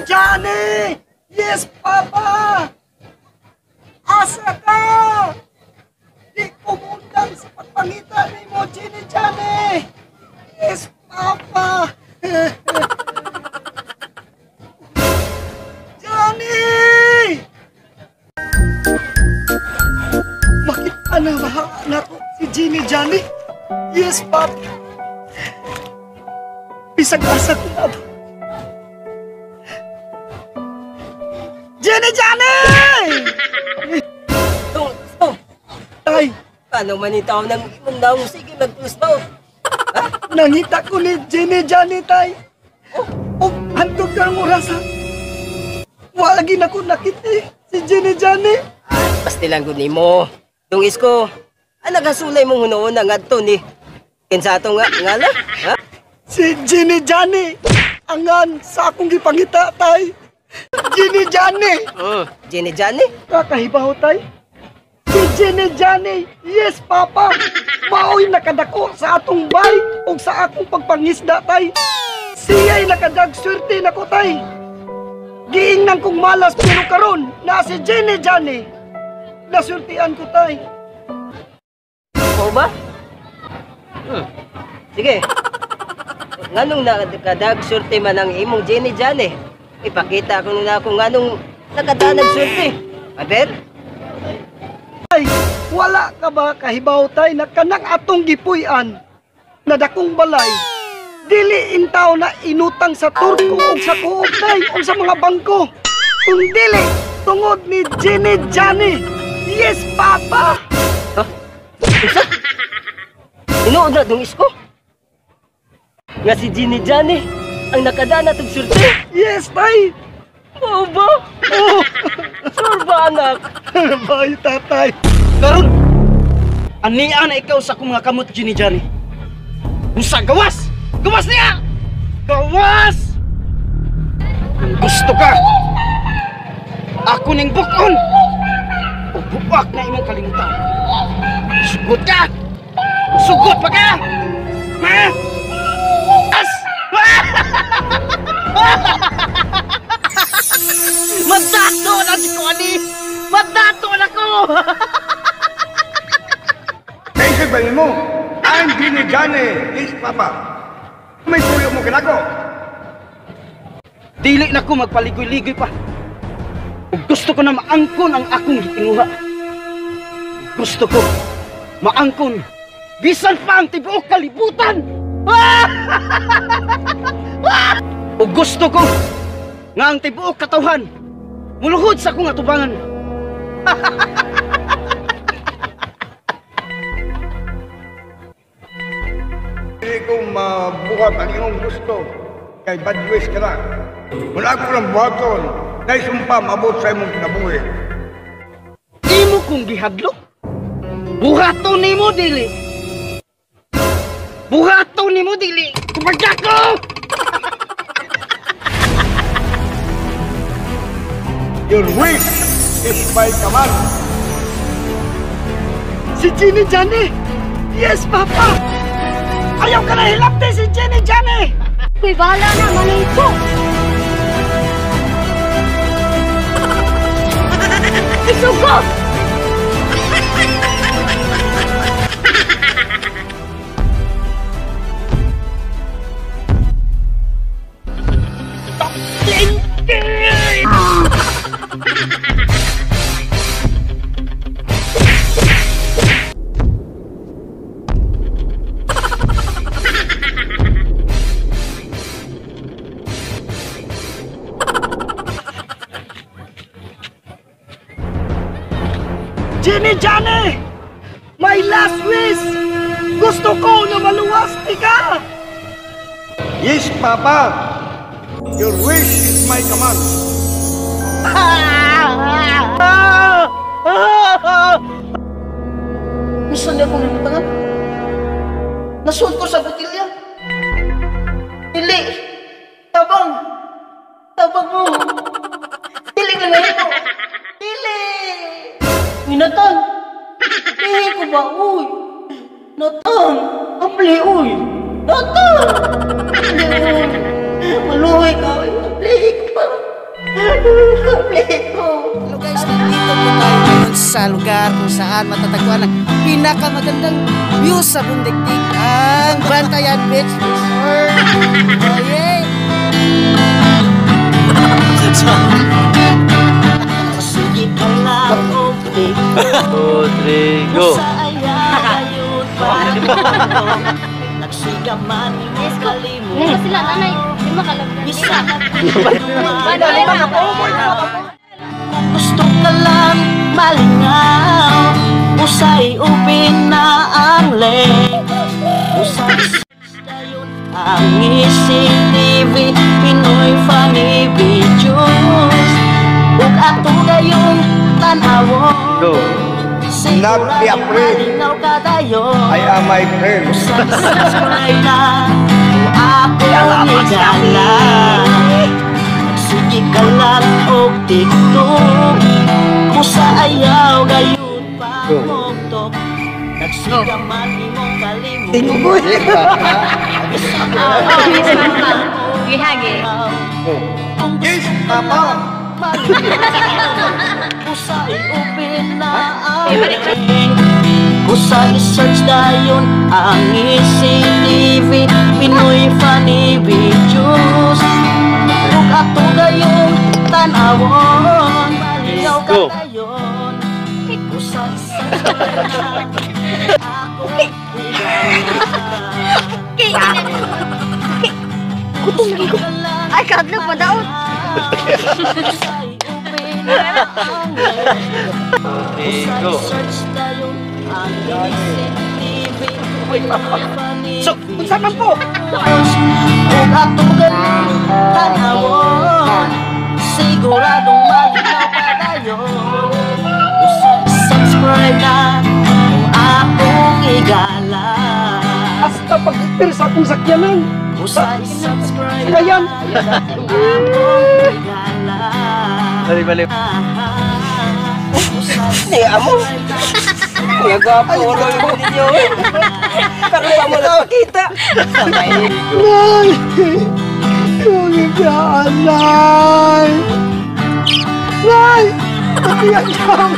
Johnny! Yes, Papa! Asa ka? Di ko mundang sa pagpangita ni mo, Jenny Johnny! Yes, Papa! Johnny! Makita na ba na ko si Jenny Johnny? Yes, Papa! Bisag asa ko na ba? Jenny Johnny! Tong, Tay! Paano man itaw ng imong naong sige magplusbaw? Nangita ko ni Jenny Johnny, tay! Oh, handog ka ng orasa! Wala lagi na ko nakita si Jenny Johnny! Pasti lang gud nimo. Dong isko, ang nagasulay mong hunoon na ngadto ni kinsa ato nga ngala? Ha? Si Jenny Johnny! Angan sa akong gipangita, tay! Jenny Johnny! Jenny Johnny? Kakahibaw, tay. Si Jenny Johnny! Yes, Papa! Mao'y nakadako sa atong bay o sa akong pagpangisda, tay. Siya'y nakadagswerte na ko, tay. Giingnan kong malas pero karon na si Jenny Johnny. Naswertian ko, tay. Oo ba? Sige. Nganong nakadagswerte man ang imong Jenny Johnny? Ipakita ko na kung anong nakadanag swerte. Aber? Ay, wala ka ba kahibaw, tay, na kanang atong gipuy-an na dakong balay, dili intaw na inutang sa Turko o sa Coop, tay, o sa mga bangko. Kung dili, tungod ni Jenny Johnny. Yes, Papa! Huh? Isa? Inuod na dong isko? Nga si Jenny Johnny ang nakadana tog swerte. Yes, tay! Oo ba? Oo! Sure ba, anak? Bye, tatay! Karon, ania na ikaw sa akong mga kamot, Jenny Johnny. Unsa, gawas! Gawas niya! Gawas! Kung gusto ka, ako ning bukon! O buwak na imong kalimutan. Sugot ka! Sugot pa ka! Ha? As! Magdato na si Connie! Magdato na ko! Thank you ba mo? I'm Jenny Johnny, yes, Papa. May tuyo mo kinako. Dili na ko magpaligoy-ligoy pa. Ug gusto ko na maangkon ang akong gitinguha. Gusto ko maangkon bisan pa ang tibuok kalibutan. Ug gusto ko nga ang tibuok katawhan muluhod sa akong atubangan. Hindi ko mabuhat ang iyong gusto kay bad wish ka na. Wala ko lang buhaton na isumpa maabot sa imong kinabuhi. Imo kong gihadlok? Buhaton nimo dili. Buhaton nimo dili. Kumagka ko! Your wish is my command. Si Jenny Johnny! Yes, Papa! Ayaw ka na hilapte si Jenny Johnny! Kuy, bahala na, malay ko! Isugo! Jenny Johnny! My last wish! Gusto ko na maluwas ka! Yes, Papa! Your wish is my command. Gusto niya akong limutangan? Nasuot ko sa botilya. Dili. Tabang. Tabang mo. Dili ka ngayon mo. Dili. Uy, Nathan. Dili ko ba? Uy. Nathan. Apli, uy. Nathan. Dili, uy. Maluhi ka. Apli ko pa. Apli ko. Hello guys, nandito po tayo ngayon sa lugar kung saan matatagpuan ang pinakamagandang view sa Bundikdik, ang Bantayan Beach Resort. Oh yeah! Sige ka lang og TikTok. 2, 3, go! Nagsiga man mo kalimut. Ngayon sila, nanay. Di makalabgan. Gusto ka lang malingaw, usay open na ang link. Usay dayon ang ECTV Pinoy Funny Videos. Ug ato gayong tan-awon. Go! Not be afraid. Malingaw ka dayon. I am my friend. Subscribe na kung ako igala. Sige ka lang og TikTok. Musa ayaw gayon pa moktok. Nagsiga man imong kalimut. Tingugoy. Oh, yes, Papa. Gihagi. Yes, Papa. Usa i-open na ang link. Usa i-search dayon ang ECTV Pinoy Funny Videos. Ug ato gayong tan-awon. Malinaw ka Go. dayon. Usa i-search dayon ako Kutong ko. Ay, kadlok pa daot. 3, go! So, unsa man po? Ug ato gayong tan-awon. Siguradong malinaw pa dayon. Subscribe na kung akong igala. Hasta pag-ipir sa akong sakyanan. Usa i-subscribe na Ayan. kung akong igala. Bali, bali. Ni amo. Ay, Gwapo mo ninyo. Pero pa mo nakita. Nay! Yung nay! Nay! Patiyan ka!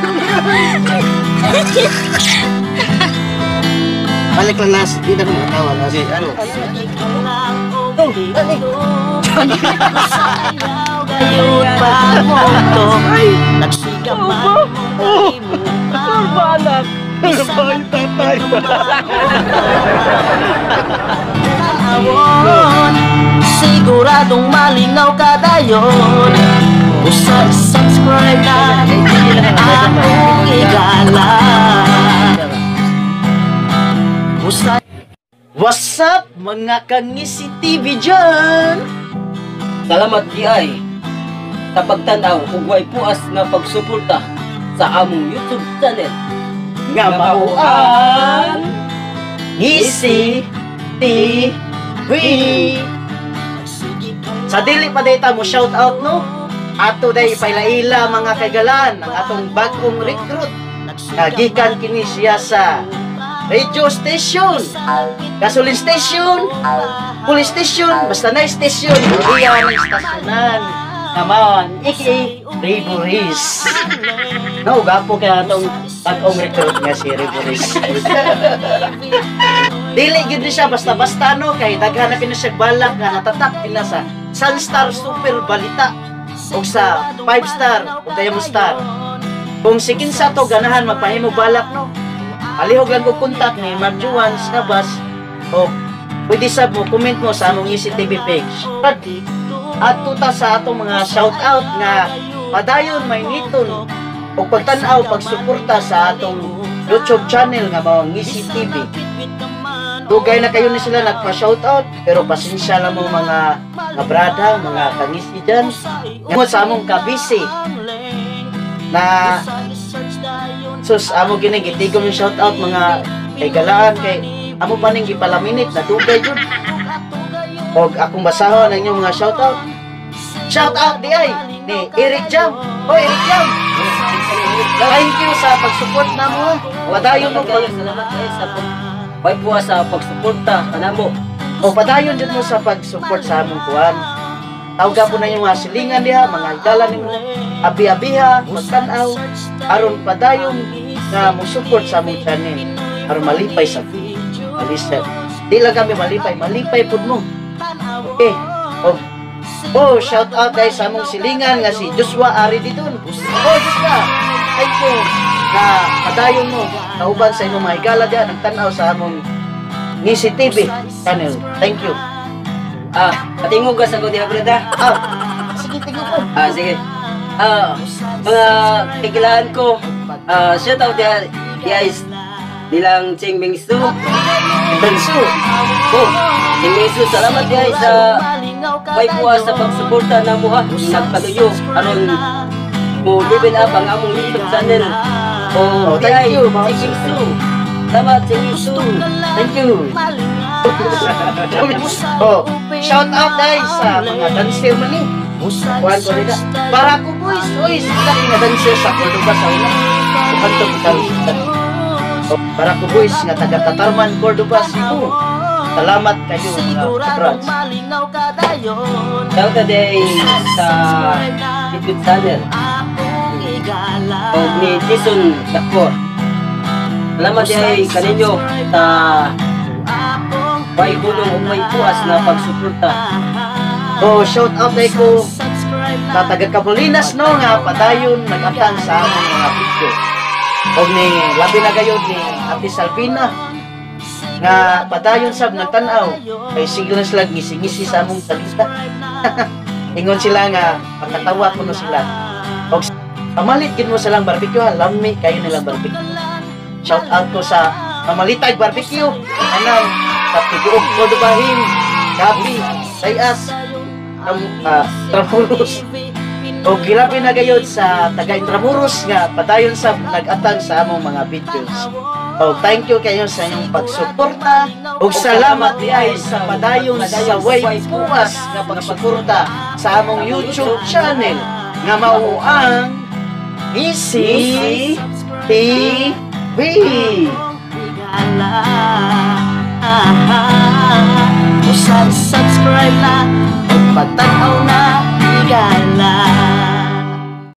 Balik lang nas, di na ko makatawa nas. Ano? Gayon pa mo to. Nagsiga man mo kalimutan. Ay, tatay! Awon, siguradong malinaw ka dayon. Usa subscribe na akong igala. Usa What's up mga kangisi TV dyan? Salamat di ay sa pagtanaw ug way puas nga pagsuporta sa among YouTube channel. Nga mao ang Ngisi TV. Sa dili pa data mo shout out no? Ato day ipailaila mga kagalan ang atong bagong recruit. Nga gikan kini siya sa radio station, gasoline station, police station, basta na station, iya ng estasyonan. Naman, aka Ray Boris. No, gapo kaya atong bagong recruit nga si Ray Boris. Dili gyud ni siya basta-basta no kay daghan na kini siya balak nga natatak pina sa Sunstar Super Balita o sa 5 star o Diamond Star. Kung si kinsa to ganahan magpahimo balak no, palihog lang og contact ni Mark Juan Navas o pwede sab mo comment mo sa among ECTV page. At tuta sa atong mga shout out nga padayon may niton o pagtan-aw pagsuporta sa atong YouTube channel nga mao ang ECTV. Dugay na kayo ni sila nagpa-shoutout, pero pasensya lang mo mga brada, mga kangisi dyan. Nga sa among kabisi na sus amo gini gitigom yung shoutout mga kay galaan kay amo pa ning gipalaminit na dugay jud. Og akong basahon ang inyong mga shoutout. Shoutout di ay ni Eric Jam. Oy, Eric Jam. Thank you sa pag-support namo. Padayon mo Salamat kayo, salamat kayo sa pag way puwa sa pagsuporta kanamo. O padayon jud mo sa pag-support sa among kuan. Tawga po na yung mga silingan diha, mga higala nimo, abi-abiha, magtan-aw, aron padayon nga mo support sa among channel. Aron malipay sa Alisa. Di lang kami malipay, malipay pud mo. Okay. Oh. Oh, shout out dahil sa among silingan nga si Joshua Ari Didon. Oh, Joshua, thank you na padayon mo kauban sa imong mga higala diha nagtan-aw sa among Ngisi TV channel. Thank you. Patingog ka sa ko diha, brada. Sige, tingnan ko. Sige. Mga kikilaan ko, shout out diha guys nilang Ching Ming Su. Bensu. Oh, Ching Ming Su, salamat diha sa way puwa sa pagsuporta na mo ha. Nagpaluyo aron mo level up ang among YouTube channel. Oh, thank you, mga Ching Ming Su. Salamat, Ching Ming Su. Thank you. Oh, shout out guys sa mga dancer man ni. Kuan ko nila. Para ko boys, oy, sila nga dancer sa Cordoba sa una. Kanto bitaw. Oh, para ko boys nga taga Tatarman, Cordoba, Cebu. Salamat kayo mga kabrads. Shout out day sa YouTube channel o ni Jason Dakor. Salamat day kaninyo sa way hulong ug way puas na pagsuporta. Oh, shout out day ko sa taga Cabulinas no nga padayon nag-atang sa among mga video. Og ni labi na gayud ni Ate Salvina nga padayon sab nagtan-aw kay siguro na sila ngisi-ngisi sa among salita. Ingon sila nga makatawa kuno sila. Og pamalit gid mo silang barbecue ha, lami kayo nilang barbecue. Shout out ko sa Mamalitay Barbecue, anang sa Tibuok Cordobahin, Gabi, Sayas, Tramuros. O gilabi na gayud sa taga Intramuros nga padayon sa nag-atang sa among mga videos. O thank you kayo sa inyong pagsuporta ug salamat di ay sa padayon sa way puwas nga pagsuporta sa among YouTube channel nga mao ang Easy TV. Subscribe na.